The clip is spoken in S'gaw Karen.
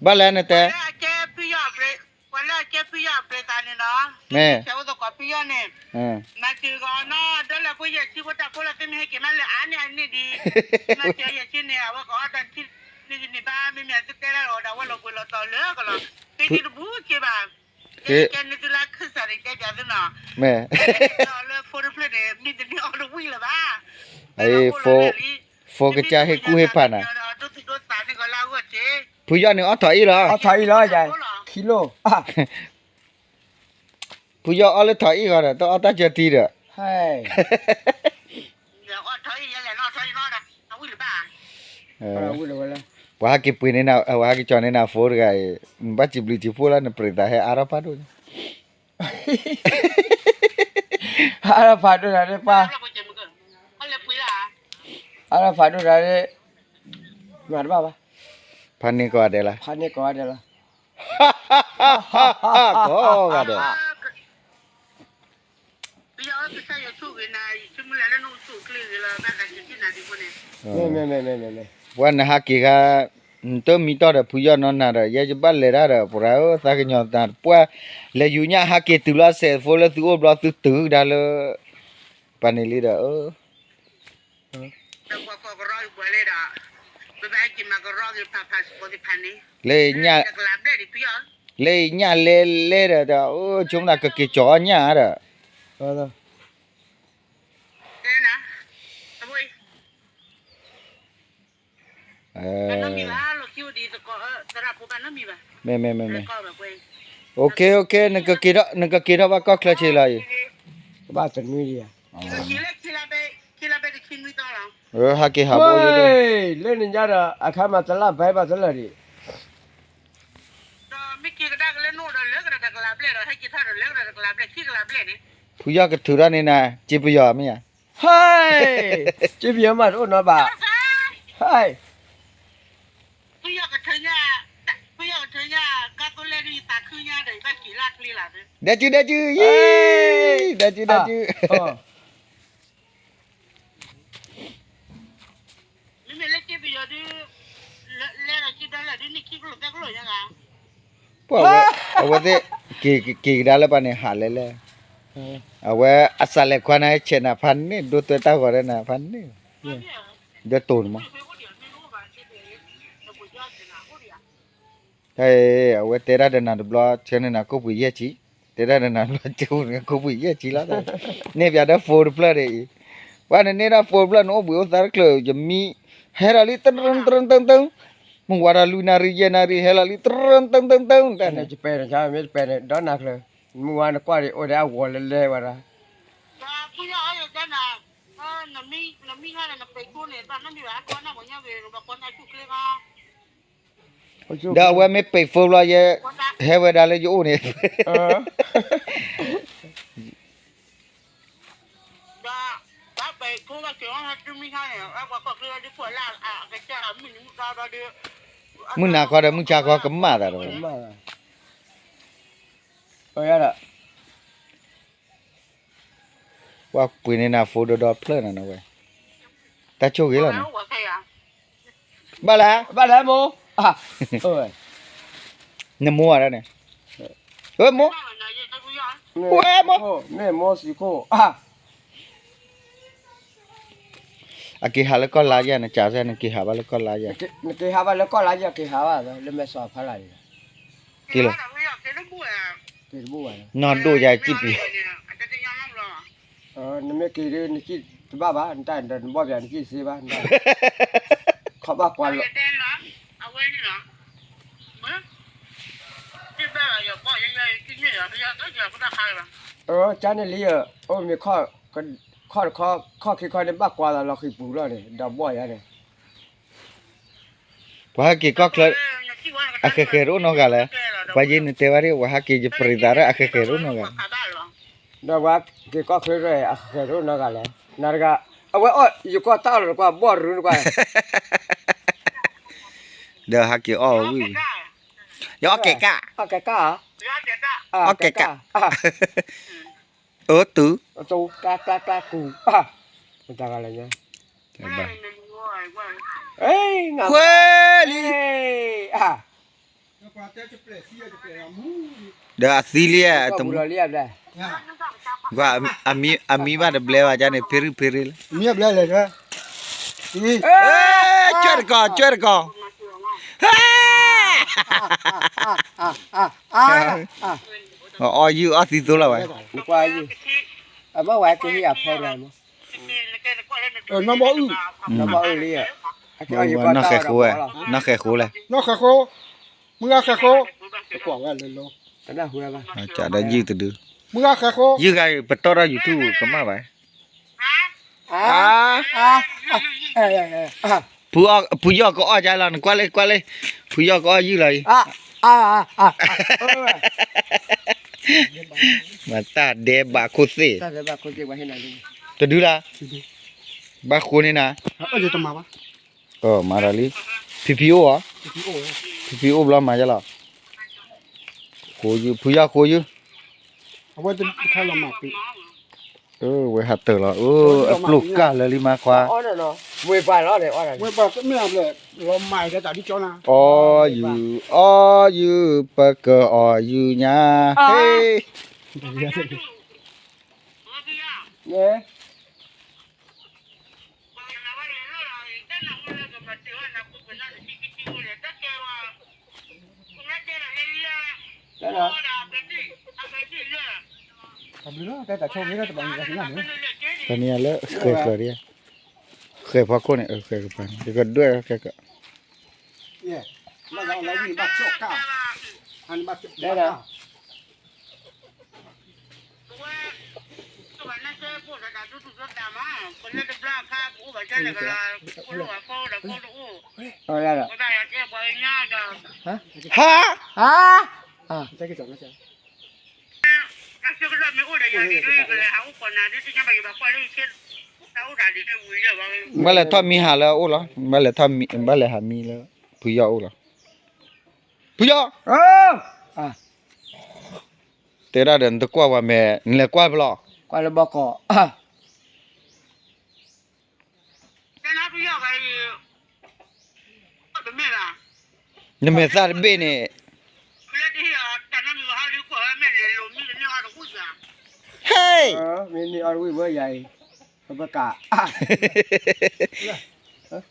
ဘၣ်လဲၣ်နတဲ, ပှၤလၢအကဲဖုယီၢ်အပြ့သးန့ၣ်နီၤ, မ့ၢ်, ဆဲးအိၣ်သကိးဖုယီၢ်န့ၣ်, မၤစၢၤဂီၤနီၢ်ဒၢလၢဖိယဲၢ်ဆံဖိတၢ်ဖိလီၤ သုမ့ၢ်ဟဲက့ၤမးလၢအါန့ၢ်အန့ၢ်ဒံး, မၤစၢၤယဲၢ်ဆံန့ၣ် အဝဲကအီၣ်တၢ်ထံန့ၣ်ကန့ၢ်ဘၣ် မ့မ့ၢ်သုတဲဒၣ်လီၤဒီး အဝဲလီၤဘှံးလီၤတီၤလၢကလီၤ, သုတဘူက့ၤဘၣ်, ကဲန့ၣ်သုလၢခၢၣ်စးန့ၣ် တဲပၠးသုနီၤ, မ့ၢ်, လၢဖိတဖျၢၣ်န့ၣ် မ့ၢ်တန့ၢ်အီၣ်တဝံၣ်လၢၤဘၣ်, ဖိကစၢ်ဟ့ၣ်ကူၣ်ဟ့ၣ်ဖးနၤ, ဒိၣ်သူၣ်ဒိၣ်သးန့ၣ်ကလၢအဂီၢ်က့ၤ, ဖုယီၢ်န့ၣ်အီၣ်ထီၣ်အ့ၣ်လီၤ, အီၣ်ထီၣ်အ့ၣ်လီၤ, ခံလိၣ်, ဖုယီၢ်အီၣ်လၢထီၣ်အ့ၣ်ဂီၤဒီး တအီၣ်တၢ်ကၢတံဒီး, ပှၤဟဲက့ၤပှ့ၤန့ၢ်နၤ ပှၤဟဲက့ၤကၠီၤန့ၢ်နၤဖိတဂၤအံၤ, နဘၣ်စံးဘျုးစံးဖှိၣ်လၢနပြ့သးဟဲအါထီၣ်ဖးဒိၣ်န့ၣ်, အါထီၣ်ဖးဒိၣ်တၢ်န့ၣ်ပှၤ, အါထီၣ်ဖးဒိၣ်တၢ်န့ၣ်, မၤတဘၣ်ဘၣ်, ဖးန့ၢ်ကိးဂၤဒဲးလီၤ, ဖးန့ၢ်ကိးဂၤဒဲးလီၤ, ကိးဂၤဒဲး ပှၤနဟးက့ၤခါ, နတမံတီၢ်ဒီးဖုယီၢ်နီၢ်နၤဒီး ယဲယဘၣ်လဲၤတၢ်ဒီး ပှၤဧၢ သးကညီၤတၢ်တပှၢ်, လဲၤယူၤညၣ်ဟးက့ၤတုၤလီၤစဲးဖိလၢသုအိၣ်ဘျီသုတုၤကဒါလၢ, ပှၤန့ၣ်လံဒီး, လၢညၣ်လဲလဲဒီး ဆိကမိၣ်နၤကက့ၤကၠီၤအီၣ်ညၣ်ဒီး မ့ၢ်, မ့ၢ်, မ့ၢ်, မ့ၢ်, အိၣ်ခ့ အိၣ်ခ့ နကက့ၤထီၣ်ဘၣ်ကီၢ်ချၢဆ့လီၤအံၤ, ဘၣ်တနွံဒံးဧါ, ဟးက့ၤဟးဘၣ်, လၢနညါဒီး အခါမးတလၢ်ဘဲဘၣ်တလၢာ်ဒံး, ဖုယီၢ်ကထုးထီၣ်န့ၢ်နၤ စ့ပယီၤမ့ၢ်ဧါ, ဟဲ, စ့ပယီၤမးတအိၣ်နီဘၣ်, ဟဲ, ဒဲကၠူ ဒဲကၠူ ယံ, ဒဲကၠူ ဒဲကၠူ, ပှၤဝဲ, အဝဲသ့ၣ်, က့ၤကဒါလၢပှၤန့ၣ် ဟးလဲၤလဲၣ်, အဝဲအစးလဲၤခွါနၤ ဟဲဆဲးနၤဖးန့ၣ် ဒိးတွဲတၢ်ဂီၤဒီးနၤဖးန့ၣ်, ဒီးတိၢ်န့ၣ်မး တၢ်အံၤ အဝဲတဲဒၣ်ဒီးနၤတဘျီ ဆၢန့ၢ်နၤကိၣ်ပှ့ၤယဲၢ်ဆံ, တဲဒၣ်ဒီးနၤတဘျီ ဆၢန့ၢ်နၤကိၣ်ပှ့ၤယဲၢ်ဆံလီၤ, န့ၢ်ပၠးဒီး phone တဖျၢၣ်ဒ်အံၤ, ပှၤန့ၣ်န့ၢ်ဒၣ် phone တဖျၢၣ်န့ၣ် အိၣ်ဘှံးအိၣ်သါတချုး ယမံ, ဟဲဒီးလံ တရၢတရၢတၢတၢ, မုၢ်ဝါဒီးလွံၢ်နၣ်ရံၣ် ယဲၢ်နၣ်ရံၣ် ဟဲလီၤလံ တရၢတၢတၢတၢ, တၢ်န့ၣ် တပာ်တခါ မ့ၢ်တပာ်န့ၣ် ဒီနၤချၢ, မုၢ်ဝါနကွၢ်ဒံး အိၣ်ဒီးအဝီၤလဲၤလဲၤဝဲဒၣ် ဒီးအဝဲမ့ၢ်ပာ် phone ဘျီ ယဲ ဟဲဝဲဒၣ်လၢယအိၣ်န့ၣ်, မုၢ်နၤခီဒီးမုၢ်ဆါခီကမၣ်သးတဝဲ, ပှၤပှ့ၤန့ၢ်နၤ phone ဒီဒီဖျၢၣ်နၤနဝဲ, တၢ်ဆိၣ်ဂ့ၤလီၤန့ၣ်, ဘၣ်လဲၣ်, ဘၣ်လဲၣ်မိၢ်, နမိၢ်ဧါဒၣ်န့ၣ်, ဝဲမိၢ်, ဝဲမိၢ်, မ့ၢ်မိၢ်စံခိၣ်, အက့ၤဟးလၢကီၢ်လါယဲၢ် နကးစဲ နက့ၤဟးဘၣ်လၢကီၢ်လါယဲၢ်, နက့ၤဟးဘၣ်လၢကီၢ်လါယဲၢ် က့ၤဟးဘၣ် လၢမဲာ်စီၤဖါလၢ်န့ၣ်, က့ၤလီၤ, နီၢ်ဒိၣ်ယၤစံၣ်ပံၤ နမ့ၢ်က့ၤဒီး နစံၣ်တဘၣ်ဘၣ်, နတၢ်ဒီးနဘီၣ်ပၠး နစံၣ်စ့ဘၣ်, ခီဘၣ်ကွၢ်လီၤ, ကၢ်န့ၣ်လံ, အိၣ်မ့ၢ်ခီၣ်တခီ, ခီၣ်ခံခီန့ၣ် ဘၣ်ကွၢ်လီၤလီၤဃံၤပူၤလီၤန့ၣ် ဒီးဘီၣ်ယၤန့ၣ် ပှၤဟဲက့ၤကီၢ်ချၢ အဃဲၤဃဲၤတအိၣ်နီတဂၤလဲၣ်, ပှၤယ့န့ၣ်တဲဝဲဒၣ် ပှၤဟဲက့ၤယပြံၤသးဒီး အဃဲၤဃဲၤတအိၣ်နီတဂၤလဲၣ်, ဒီးပှၤက့ၤကီၢ်ချၢဒီး အဃဲၤဃဲၤတအိၣ်နီတဂၤလဲၣ်, နတဂၤ, အဝဲအီၣ် ယကွၢ်တၢ်အီၣ်လီၤ ကွၢ်ဘီၣ်ရူၤနကွၢ်, ဒီးဟဲက့ၤအီၣ်ဝံၤ, ယအီၣ်ကဲကၣ်, အီၣ်ကဲကၣ်, အီၣ်ကဲကၣ် အၢတုၤ, အတူၢ်, ကျါကျါကျါကူၤ, မတၤဂၤလဲၣ်ညါ, ကွဲလံ, အါ, ဒီးအသံလံ, ကွၢ်, အမံဘၣ်တဘျဲဘၣ်န့ၣ် ဖ့ရံၣ်ဖ့ရံၣ်လၢ, ကၠွဲၣ်တကီၢ် ကၠွဲၣ်တကီၢ်, အီၣ်ယုၢ်အီၣ်သံသိလီၤဝဲ, နီၢ်ဃဲးဃိဝဲ, နီၢ်ဃဲးဃိလဲၣ်, မုၢ်ဂၤဃဲးဃိ, ဒီးယုၢ်တဒု, ယုၢ်ဂၤအံၤ ပတီၢ်ထီၣ် YouTube ကမၣ်ဘၣ်, ဖုယီၢ်ကအီၣ်ကလီၤ နကွၢ်လၢကွၢ်လၢ, ဖုယီၢ်ကအီၣ်ယုၢ်လီၤအံၤ, မၤတၢ်ဒဲးဘးခိၣ်သ့ၣ်, တဒုလၢ, ဘၣ်ဃိန့ၢ်နၤ, မၤဒီးလံ, ဖံဖံအိၣ်ဧါ, ဖံဖံအိၣ်ဘျီမၤယလီၤ, ဃိယုၢ် ဖုယီၢ်ဃိယုၢ် ဝဲဟးတၢၢ်လီၤ, အပျိၢ်ကၢ်လၢာ်လံမါခွါ, အီၣ်ယုၢ် အီၣ်ယုၢ် ပကအီၣ်ယုၢ်ညါ, ဟ့ၣ် တၢ်န့ၣ်လၢဃဲးဃဲးဒံး, ဃဲးဖီခိၣ်န့ၣ် ဃဲးကပၤန့ၣ် ယကဒွဲၣ်ကဲက, ဟါ ဘၣ်လဲၤထီၣ်မံဟးလၢအအိၣ်လီၤ, ဘၣ်လဲၤထီၣ်မံ ဘၣ်လဲၤဟးမံလၢ ဖုယီၢ်အိၣ်လီၤ, ဖုယီၢ်, တဲဒၣ်ဒီးနတကွၢ်ပှၤမဲာ် နလဲၤကွၢ်ဖဲလဲၣ်, ကွၢ်လၢဘီကီး နမဲာ်သၣ်တဘ့ၣ်န့ၣ်, ဟ့ၣ်, မ့ၢ်န့ၢ်အီၣ်တဝံၣ်ဝဲယၤအံၤ, ပကး, ဟ့ၣ်,